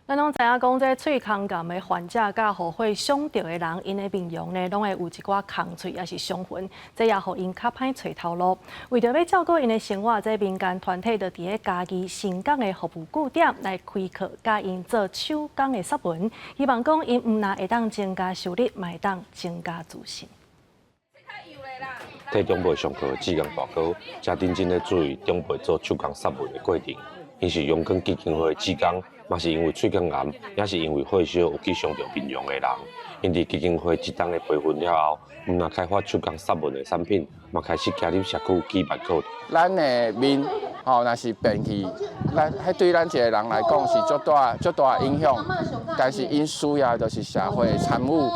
咱攏知影講，這喙空癌的患者佮予火傷著的人，𪜶的面容呢，攏會有一寡空喙抑是傷痕，這也予𪜶較歹揣頭路。為著欲照顧𪜶的生活，這民間團體就佇咧嘉義伸港的服務據點來開課，教𪜶做手工的雪紋，希望講𪜶毋但會當增加收入，嘛會當增加自信。替長輩上課的志工大哥，誠認真咧注意長輩做手工雪紋的過程。𪜶是陽光基金會的志工，嘛是因為喙腔癌，抑是因為火燒有去傷著面容的人。𪜶佇基金會這冬的培訓了後，毋但開發手工雪紋的產品，嘛開始加入社區舉辦課。咱的面吼，若是變去，咱彼對咱一个人來講是足大足大影響。但是𪜶需要就是社會的參與。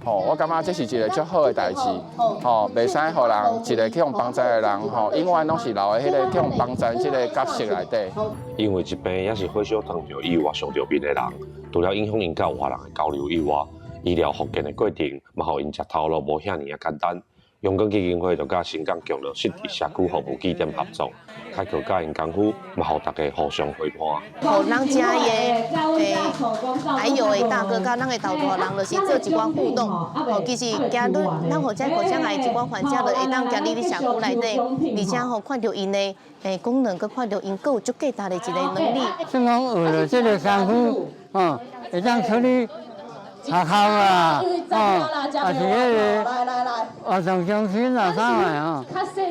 吼，我感覺這是一个足好的代誌，吼，袂使予人一个去予幫助的人，吼，永遠攏是留佇彼个去予幫助這个角色內底。因為疾病抑是火燒燙著以外傷著面的人，除了影響𪜶佮外人的交流以外，醫療復健的過程嘛，予𪜶食頭路無遐爾仔簡單。陽光基金會就佮伸港共樂設佇社區服務據點合作，開課教𪜶功夫，嘛予大家互相陪伴。予咱遮的欸，還有的大哥佮咱的頭大人，就是做一寡互動。吼，其實今日咱予這口腔癌一寡患者，就會當行入去社區內底，而且吼看著𪜶的欸功能，閣看著𪜶閣有足價值的一个能力。算講學著這个功夫，吼，會當出去學校啊，哦，抑是彼个活動中心啊，啥的吼，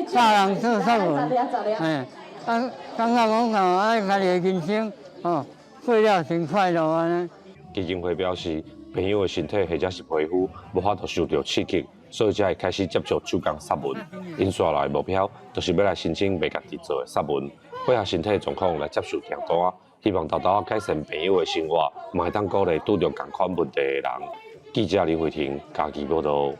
教人做雪紋，嘿，啊，感覺講啊，家己的人生，吼，過了真快樂按呢。基金會表示，朋友的身體或者是皮膚無法度受著刺激，所以才會開始接觸手工雪紋。𪜶紲來的目標，就是欲來申請賣家己做的雪紋，配合身體狀況來接受訂單，希望沓沓仔改善朋友的生活，嘛會當鼓勵拄著仝款問題的人。記者林慧婷嘉義報導。